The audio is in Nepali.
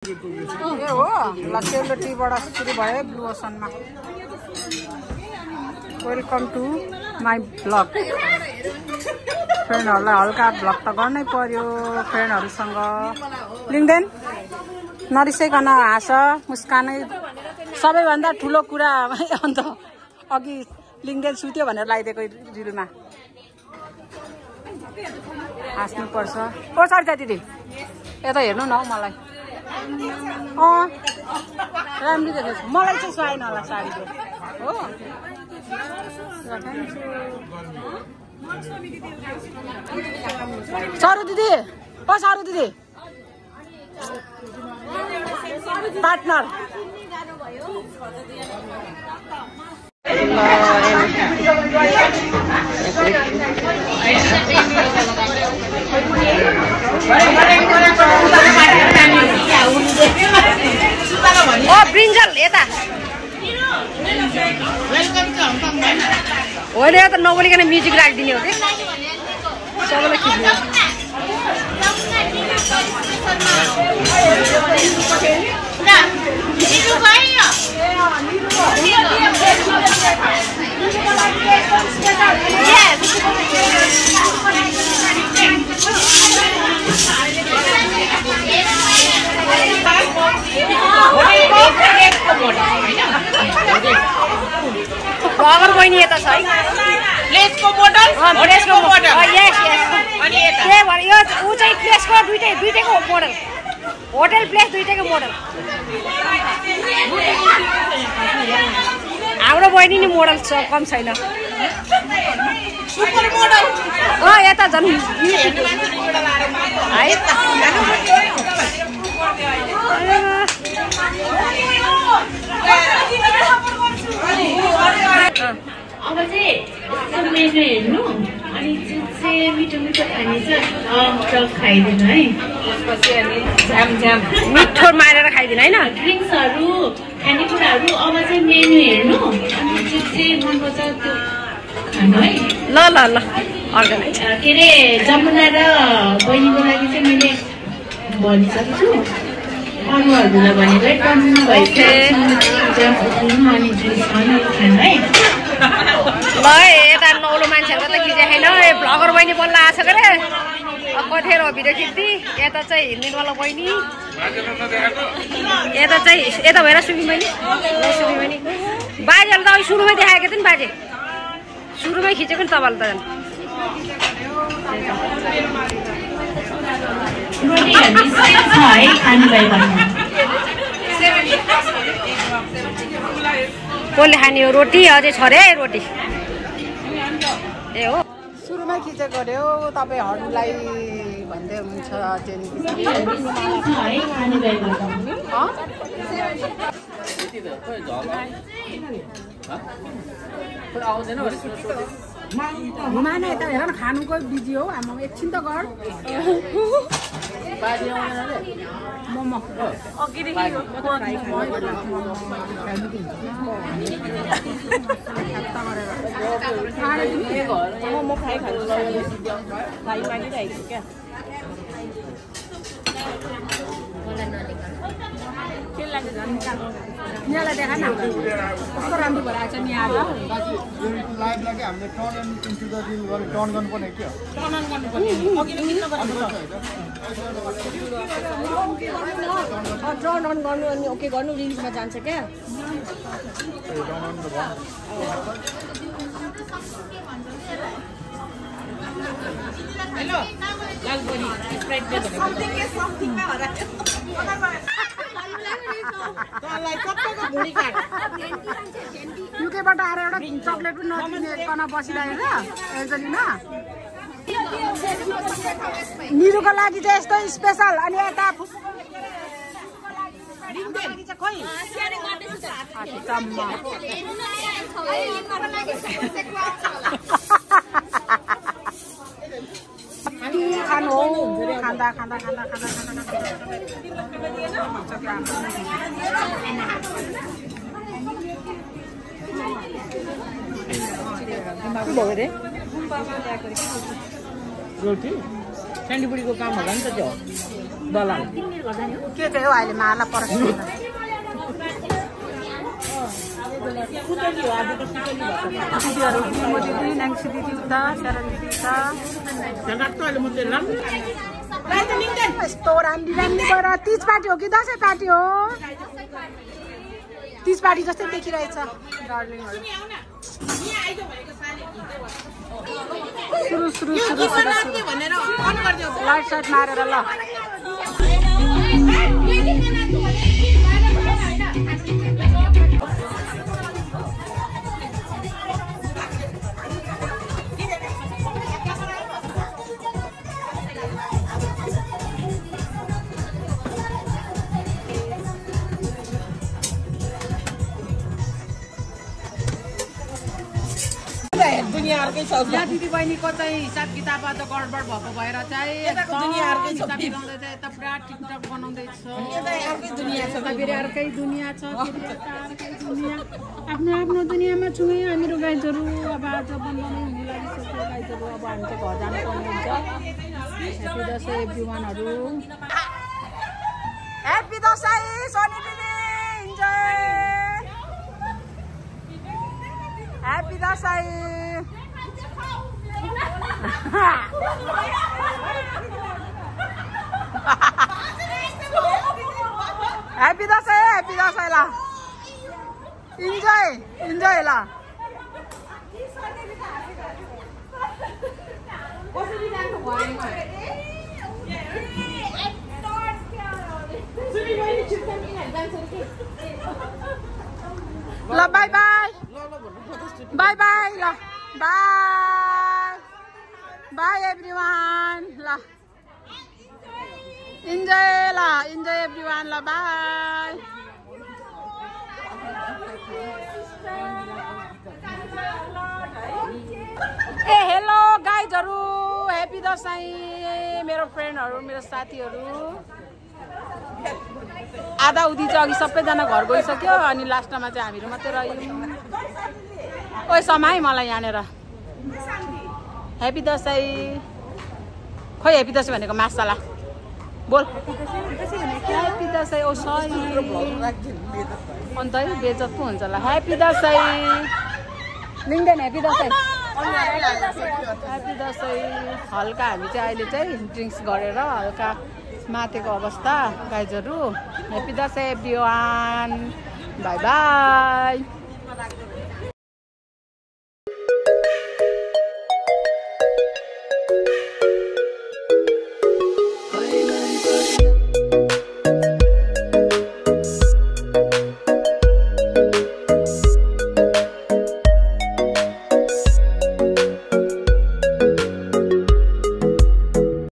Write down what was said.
ए हो ल सेलरोटीबाट सुरु भयो ब्लु ओसनमा। Welcome to my blog. फ्रेन्डहरूलाई हल्का ब्लग त गर्नै पर्यो फ्रेन्डहरूसँग। लिङ्गदेन नरिसाइकन हाँस मुस्कानै सबैभन्दा ठुलो कुरा। अन्त अघि लिङ्गदेन सुत्यो भनेर लगाइदिएको रिलमा हाँस्नुपर्छ। ओ सरी दिदी यता हेर्नु न हौ मलाई। राम्रो देखेको मलाई चाहिँ सुहाएन होला साडीको हो। सरू दिदी ओ सरू दिदी पार्टनर ओ ब्रिन्जल यता होइन यता नबोलिकन म्युजिक राखिदिने हो कि सबैलाई खिच्ने। ब्लगर बहिनी यता छ है। प्लेसको मोडल प्लेसको मोडल यस यस अनि यता के भन्छ यो उ चाहिँ प्लेसको दुईटैको मोडल होटल प्लेस दुईटैको मोडल। हाम्रो बहिनी नि मोडल छ कम छैन। सुपर मोडल यता झन् अब चाहिँ मेनु हेर्नु अनि जुन चाहिँ मिठो मिठो खाने छ खाइदिनु है। त्यसपछि अनि झ्याम मिठो मारेर खाइदिनु होइन। ड्रिङ्क्सहरू खानेकुराहरू अब चाहिँ मेनु हेर्नु अनि जुन चाहिँ मनपर्छ त्यो खानु है। ल ल ल अर्गनाइज के अरे जमुना र बहिनीको लागि चाहिँ मैले भनिसकेको छु। अरूहरूलाई भनेरै टन्नु भएको अनि जुस खानु है। ल यता नौलो मान्छेहरूको त खिचेको छैन। ब्लगर बहिनी बोल्न आएको छ के अरे कतिखेर हो भिडियो खिच्दी। यता चाहिँ हिँड्नेवाला बहिनी यता चाहिँ यता भएर सुमी बहिनी बाजेहरूले त अघि सुरुमै देखाएको थियो नि। बाजे सुरुमै खिचेको नि तपाईँले त झन्। कसले खाने हो रोटी अझै छ रे रोटी ए हो। सुरुमै खिचेको अरे हो तपाईँहरूलाई भन्दै हुन्छ घुमाने यता हेर न खानुको बिजी हो। आमा एकछिन त गर मोमो अघिदेखि मोमो फ्राई खानु भाइ मागिरहेको छु क्या। के लाग्छ यहाँलाई देखा न कस्तो राम्रो भएर आएको छ नि आज। टर्न अन गर्नु अनि ओके गर्नु रिल्समा जान्छ क्या। हेलो युकेबाट आएर एउटा चक्लेट पनि नदिने बसिरहेको एन्जलिना निरुको लागि चाहिँ यस्तो स्पेसल। अनि यता खानु हो खाँदा खाँदा खाँदा खाँदा के भयो रे रोटी सेन्डीबुढीको काम होला नि त त्यो दलाल के चाहिँ हो अहिले माला परस दिदीहरू म दिदी नाङ्सी दिदी उता स्यारा दिदी उता यस्तो राम्री राम्री भएर तिज पार्टी हो कि दसैँ पार्टी हो तिज पार्टी जस्तै देखिरहेछ डार्लिङहरू सुरु लाइट साइट मारेर ल यहाँ दिदी बहिनीको चाहिँ हिसाब किताब त गडबड भएको भएर चाहिँ यता पुरा टिकटक बनाउँदैछ फेरि अर्कै दुनियाँ छ आफ्नो आफ्नो दुनियाँमा छु हामीहरू गाइजहरू अब आज बन्द नै हुनु लागिसक्यो गाइजहरू अब हामी चाहिँ घर जानुपर्ने हुन्छ ह्याप्पी दसैँ एभ्रिवानहरू ह्याप्पी दसैँ सोनी दिदी enjoy happy Dashain happy Dashain ल इन्जोय ल ल बाई बाई ल बाई एभ्रिवान ल इन्जोय एभ्रिवान ल बाई ए हेलो गाइजहरू ह्याप्पी दसैँ मेरो फ्रेन्डहरू मेरो साथीहरू आधा उधी चाहिँ अघि सबैजना घर गइसक्यो अनि लास्टमा चाहिँ हामीहरू मात्रै रह्यौँ ओइ समाए मलाई यहाँनिर ह्याप्पी दसैँ खोइ ह्याप्पी दसैँ भनेको मासला बोल ह्याप्पी दसैँ ओ सरी अन्त है बेजत पो हुन्छ ल ह्याप्पी दसैँ लिङ्गेन ह्याप्पी दसैँ ह्याप्पी दसैँ हल्का हामी चाहिँ अहिले चाहिँ ड्रिङ्क्स गरेर हल्का मातेको अवस्था गाइजहरू happy Dashain everyone bye by